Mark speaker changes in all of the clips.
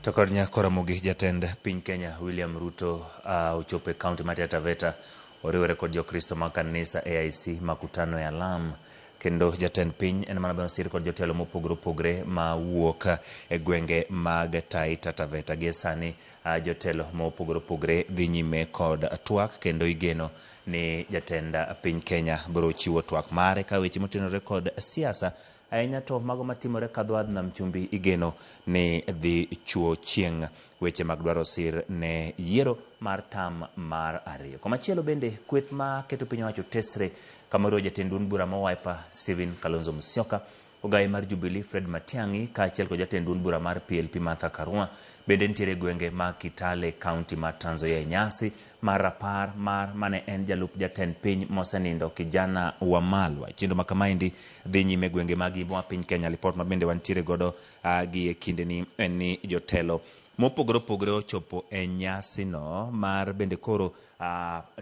Speaker 1: To kod nyako Ramogi, jatend piny Kenya William Ruto ochopo e kaunti ma Taita Taveta, oriwore kod jokristo mag kanisa AIC Makutano e Alam. Kendo jatend piny en mana bende osir kod jotelo mopogore opogore ma wuok e gwenge mag Taita Taveta. Gie sani jotelo mopogore opogore dhi nyime kod twak kendo igeno ni jatend piny Kenya biro chiwo twak mare ka weche motenore kod siasa ahinya to mago matimore kadho nam chumbi igeno ni dhi chuo chieng' weche mag dwaro sir ne yiero mar tam mar ariyo. Komachielo bende kweth ma keto piny owacho tesre kamoro jatend duond bura ma Wiper Stephen Kalonzo Musyoka, ogayi mar Jubilee Fred Matiang'i kaachiel kod jatend duond bura mar PLP Martha Karua bende nitiere e gwenge mag Kitale, kaunti mar Trans Nzoia e nyasi mar rapar mar mane en jalup jatend piny mosenindo Kijana Wamalwa. Chenro ma kamaendi dhi nyime e gwenge mag Imbo ma piny Kenya. Lipot ma bende wantiere godo gi e kindeni en ni jotelo mopogore opogore ochopo e nyasino mar bende koro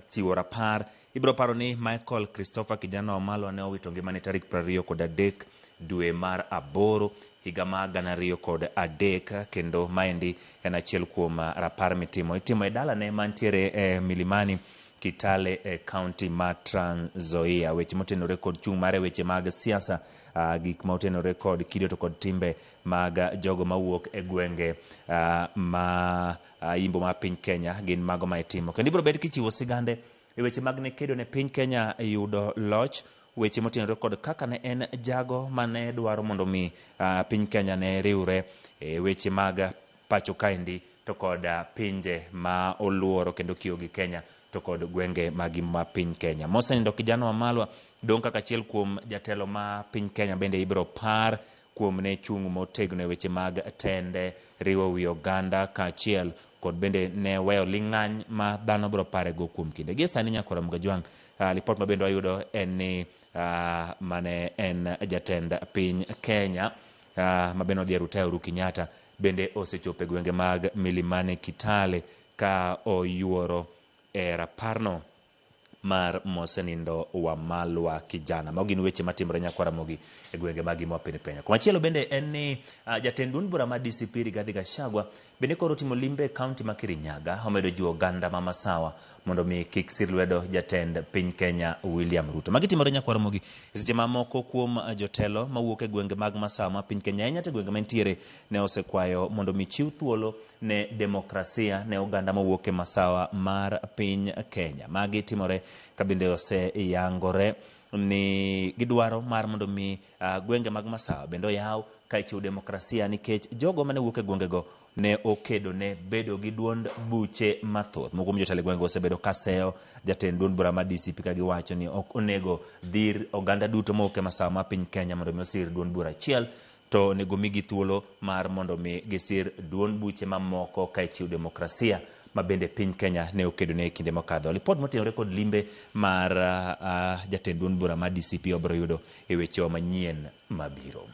Speaker 1: chiwo rapar. Ibiro paro ni Michael Christopher Kijana Wamalwa ne owito ngimane tarik 23 dwe mar aboro higa mar 2003, kendo maendi en achiel kuom rapar mitimo. Itimo e dalane mantiere e Milimani, Kitale e kaunti ma Trans Nzoia. Weche motenore kod chung' mare weche mag siasa, gik ma otenore kod kido to kod timbe mag jogo mawuok e gwenge ma imbo mar piny Kenya gin mago ma itimo. Kendo ibiro bed kichiwo sigande e weche mag ne kedo ne piny Kenya yudo loch, weche motenore kod kaka ne en jago mane dwaro mondo mi piny Kenya ne riwre e weche mag pacho kaendi to kod pinje ma oluoro kendo kiyo gi Kenya to kod gwenge mag ma piny Kenya. Mosenindo Kijana Wamalwa dong' kaka achiel kuom jatelo ma piny Kenya bende ibiro par kuom ne chung' motegno e weche mag tende, riwo wi oganda kaachiel kod bende ne weyo ling'any ma dhano biro parego kuom kinde. Gie sani Nyakora Mgajwang', lipot ma bende wayudo en ni mane en jatend piny Kenya ma bende odhi e rutaya Uhuru Kenyatta bende osechopo e gwenge mag Milimani Kitale ka oyuoro e raparno mar mosenindo Wamalwa Kijana. Mago gin weche matimore Nyakwar Ramogi e gwenge mag Gimo piny Kenya. Komachielo bende en ni jatend duond bura mar DCP Rigathi Gachagua bende koro otimo limbe e kaunti ma Kirinyaga, omedo jiwo oganda ma Masawa mondo mi kik sir lwedo jatend piny Kenya William Ruto. Magi timore Nyakwar Ramogi e seche ma moko kuom jotelo mawuok e gwenge mag Masawa ma piny Kenya ahinya to e gwenge mantiere ne osekwayo mondo mi chiw thuolo ne demokrasia ne oganda mawuok e masawa mar piny Kenya. Magi timore ka bende oseyangore ni gidwaro mar mondo mi gwenge mag masawa bende oyaw ka ichiwo demokrasia nikech jogo mane wuok e gwengego ne okedo ne bedo gi duond buche mathoth. Moko kuom jotelo e gwengego osebedo ka seyo jatend duond bura mar DCP ka giwacho ni ok onego dhir oganda duto mawuok e masawa mar piny Kenya mondo mi osir duond bura achiel, to onego migi thuolo mar mondo mi gisir duond buche mamoko ka ichiwo demokrasia ma bende piny Kenya ne okedo ne e kinde mokadho. Lipot motenore kod limbe mar jatend duond bura mar DCP wabiro yudo e wechewa manyien mabiro.